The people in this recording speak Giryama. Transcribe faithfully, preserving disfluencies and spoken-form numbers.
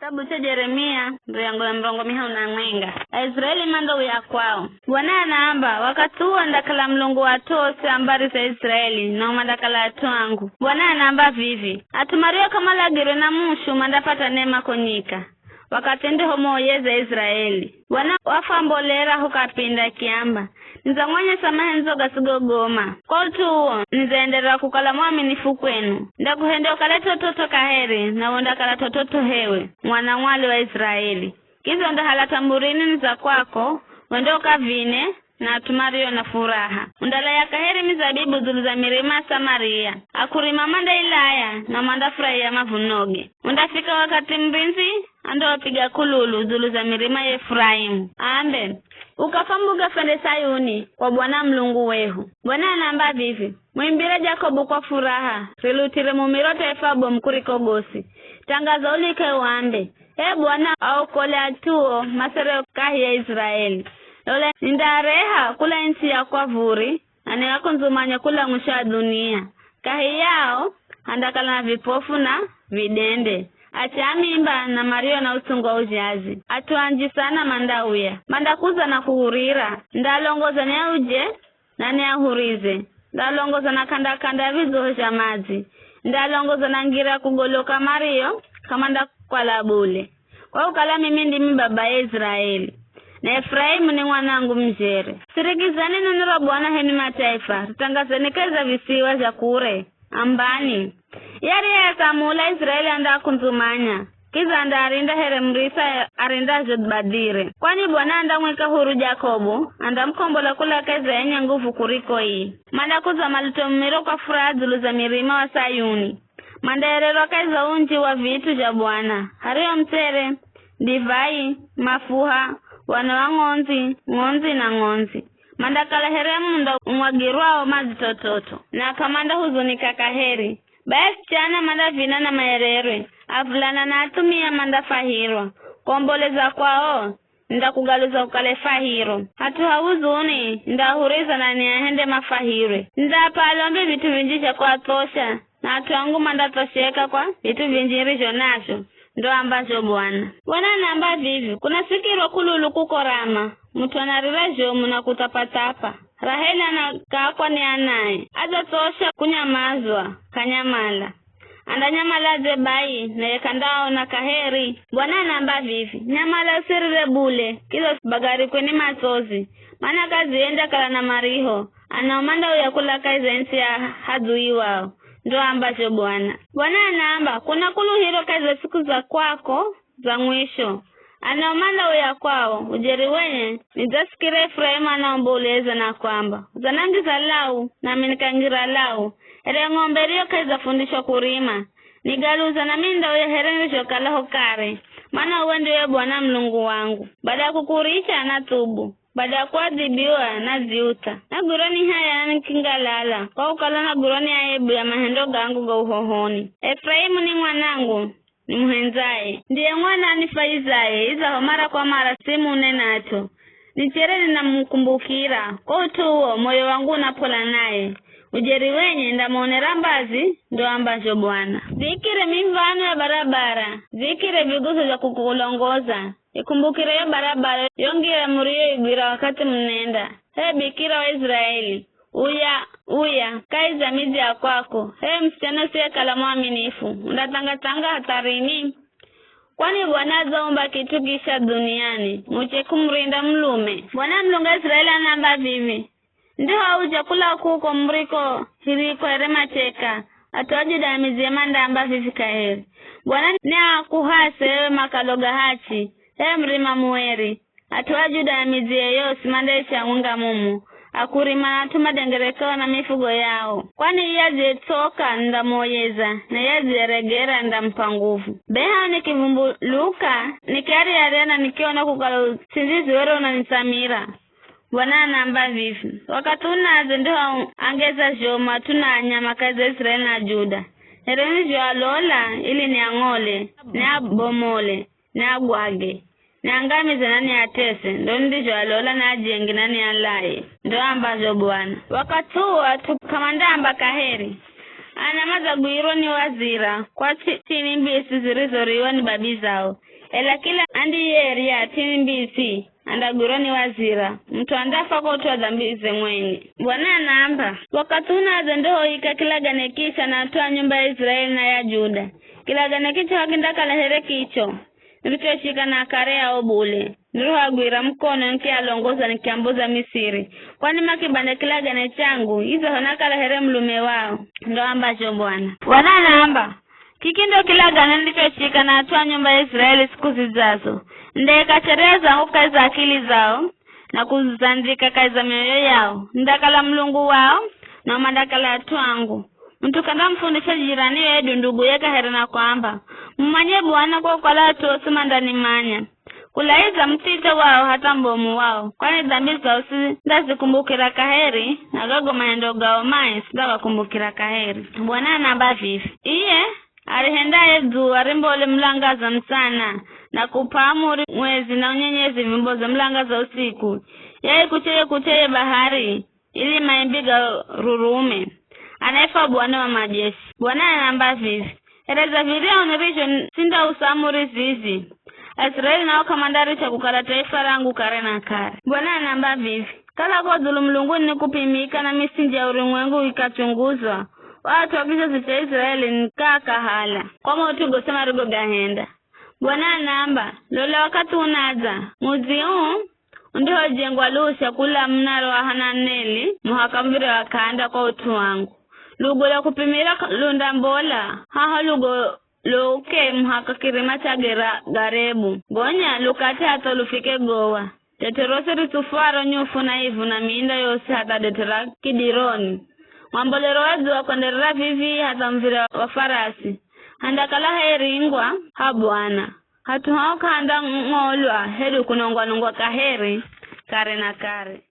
Kitabu cha Jeremia, mrengo ya mrongo mihahu na mwenga. Aisraeli mandouya kwao. Bwana anaamba, wakathi uwo andakala Mulungu wa at'u osi a mbari za Israeli, nao mandakala at'u angu. Bwana anaamba vivi, at'u mario k'amalagirwe na mushu mandapata nema ko nyika, wakathi ndihomuoyeza Israeli. Bwana wafwambolera ho kapinda akiamba, nidzamwonyesa mahendzo gasigogoma. Kwa ut'u uwo, nidzaenderera kukala mwaminifu kwenu. Ndakuhendya ukale t'ot'ot'o kaheri, nawe undakala t'ot'ot'o hewe, mwana mwali wa Israeli. Kidza undahala tamburini ni za kwako, wende ukavine, na at'u mario na furaha. Undalaya kaheri mizabibu dzulu za mirima ya Samaria. Akurima mandailaya, na mandafurahia mavunoge. Undafika wakathi murindzi andaupiga k'ululu dzulu za mirima ya Efuraimu, aambe, ukafa mbuga fwende Sayuni, kwa Bwana Mulungu wehu. Bwana anaamba vivi, muimbire Jakobu kwa furaha, riluthire mumiro taifa bomu kuriko gosi. Tangaza ulike uambe, Ee Bwana, aokole at'uo masereo kahi ya Israeli. Lola, nindaareha kula ntsi ya kwa vuri, na niakundzumanye kula mwisho wa dhunia. Kahi yao, handakala na vipofu na vidende, ache a mimba na mario na utsungu wa uzhazi. At'u anji sana mandauya, mandakuza na kuhurira. Ndaalongoza niauje, na niahurize. Ndaalongoza na k'anda-k'anda ya vidzoho zha madzi. Ndaalongoza na ngira ya kugoloka mario k'amandakwala bule. Kwa kukala mimi ndimi babaye Israeli, na Efuraimu ni mwanangu mujere. Sirikizani neno ra Bwana h'enwi mataifa, ritangazeni kahi za visiwa zha kure. Ambani, ye ariyeasamula Israeli andaakundzumanya, kidza andaarinda here murisa arindazho badhire. Kwani Bwana andamwika huru Jakobu, andamukombola kula kahi za yenye nguvu kuriko ii. Mandakuza malito mumiro kwa furaha dzulu za mirima wa Sayuni. Mandaererwa kahi za unji wa vit'u zha Bwana, hario mtsere, divai, mafuha, wana wa ng'ondzi, ng'ondzi na ng'ondzi. Mandakala here munda umwagirwao madzi t'ot'ot'o, na k'amandahuzunika kaheri. Bai asichana mandavina na maererwe, avulana na athumia mandafwahirwa. Kuomboleza kwao, nindakugaluza kukale fwahiro. Hat'u ha huzuni, nindaahuriza na niahende mafwahirwe. Nindaap'a alombi vit'u vinji zha kuathosha, na at'u angu mandathosheka kwa vit'u vinji nirizho nazho, ndo ambazho Bwana. Bwana anaamba vivi, kunasikirwa k'ululu kuko Rama, mut'u anarira zhomu na kuthapathapa. Raheli anakaakwa ni anae, adzathosha kunyamazwa, k'anyamala. Andanyamaladze bai, naye k'andaaona kaheri? Bwana anaamba vivi, nyamala usirire bule, kidza usibagarikwe ni matsozi, mana kaziyo indakala na mariho, anao mandauya kula kahi za ntsi ya hadhui wao, ndo ambazho Bwana. Bwana anaamba, kuna kuluhiro kahi za siku za kwako za mwisho. Anao mandauya kwao, ujeri wenye, nidzasikira Efuraimu anaomboleza na kwamba, uzanangiza lau, nami nikangira lau, here ng'ombe iriyo kaizafundishwa kurima. Nigaluza nami ndauya here nirizhokala ho kare, mana uwe ndiwe Bwana Mulungu wangu. Bada ya kukuricha, nathubu. Bada ya kuadhibiwa, nadziutha. Nagwirwa ni haya na nikingalala, kwa kukala nagwirwa ni aibu ya mahendo gangu ga uhohoni. Efuraimu ni mwanangu, nimuhendzaye. Ndiye mwana anifwahizaye, idzaho mara kwa mara simunenacho. Nichere ninamukumbukira, kwa ut'u uwo moyo wangu unap'ola naye. Ujeri wenye ndamuonera mbazi, ndo ambazho Bwana. Dziikire miv̱ano ya barabara, dziikire viguzo zha kukulongoza. Ikumbukire yo barabara yo ngira muriyoigwira wakathi munenda. H'e Bikira wa Israeli, uya, uya, kahi za midzi ya kwako. H'e musichana usiyekala mwaminifu, undathanga-thanga hatha rini? Kwani Bwana adzaumba kit'u kisha dhuniani, muche kumurinda mulume? Bwana Mulungu wa Israeli anaamba vivi, Ndiho auja kula kuko muriko hiriko here macheka, at'u a Juda na midziye mandaamba vivi kaheri, Bwana niakuhase ewe makalo ga hachi, ee murima mueri. At'u a Juda na midziye yosi mandaisha mwenga mumu, akurima na at'u madengerekao na mifugo yao. Kwani iye adziyetsoka nindamuoyeza, na iye adziyeregera nindamup'a nguvu. Be haho nikivumbuluka, nikiarya-arya na nikiona kukala usindzizi were unanitsamira. Bwana anaamba vivi, wakathi unadze ndiho angeza zhomu at'u na anyama kahi za Israeli na Juda. Here nizhoalola ili niang'ole, niabomole, niagwage, niangamize na niatese, ndo nizhoalola niajenge na nialaye, ndo ambazho Bwana. Wakathi uwo at'u k'amandaamba kaheri, Ana madzagwirwa ni wazira kwa thi- thini mbisi zirizoriwa ni babi zao. Ela kila andiyerya thini mbisi andagwirwa ni wazira, mut'u andafwa kwa ut'u wa dhambize mwenye. Bwana anaamba, wakathi unadza ndohoika kilagane kicha na at'u a nyumba ya Iziraeli na ya Juda. Kilagane kicho hakindakala here kicho nirichoshika na akare ao bule, nirihoagwira mukono nikialongoza nikiamboza Misiri, kwani makibanda kilagane changu izaho nakala here mulume wao. Ndo ambazho Bwana. Bwana anaamba, kiki ndo kilagane nirichoshika na at'u a nyumba ya Iziraeli siku zidzazo, ndeka sheria zangu kahi za akili zao, na kuzandhika kahi za mioyo yao. Ndakala Mulungu wao, nao mandakala at'u angu. Mut'u k'andamufundisha jiraniye hedu nduguye kaheri na kwamba, mumanye Bwana, kwa kukala at'u osi mandanimanya. Kulaiza muthithe wao hatha mubomu wao, kwani dhambi zao sindazikumbukira kaheri, na gago mahendo gao mai sindagakumbukira kaheri. Bwana anaamba vivi, iye arihendaye dzuwa rimbole mulangaza musana, na kup'a amuri mwezi na unyenyezi vimboze mulangaza usiku, yaikucheye kucheye bahari, ili maimbi garurume, anaifwa Bwana wa majeshi. Bwana anaamba vivi, ereza viryahu nirizho sindausa amuri zizi, Aisiraeli nao k'amandaricha kukala taifa rangu kare na kare. Bwana anaamba vivi, kala ko dzulu mulunguni nikupimika na misinji ya urumwengu ikachunguzwa, o at'u a kizazi cha Iziraeli nikaa kahala kwa maut'u gosi marigogahenda. Bwana anaamba, lola wakathi unadza, mudzi uu undihojengwa lusha kula munara wa Hananeli muhaka muv̱ire wa k'anda kwa ut'u wangu. Lugo lwa kupimira ka- lundambola, haho lugo lo uke muhaka kirima cha Gera Garebu, gonya lukat'e hatha lufike Gowa. Det'e rosi ritsufwaro nyufu na ivu na mindo yosi hatha det'e ra Kidironi. Mwambolero wa dzuwa kwenderera vivii hatha muv̱ire wa farasi, handakala hairingwa ha Bwana. Hat'u hao k'ahandang'olwa hedu kunongwa-nongwa kaheri, kare na kare.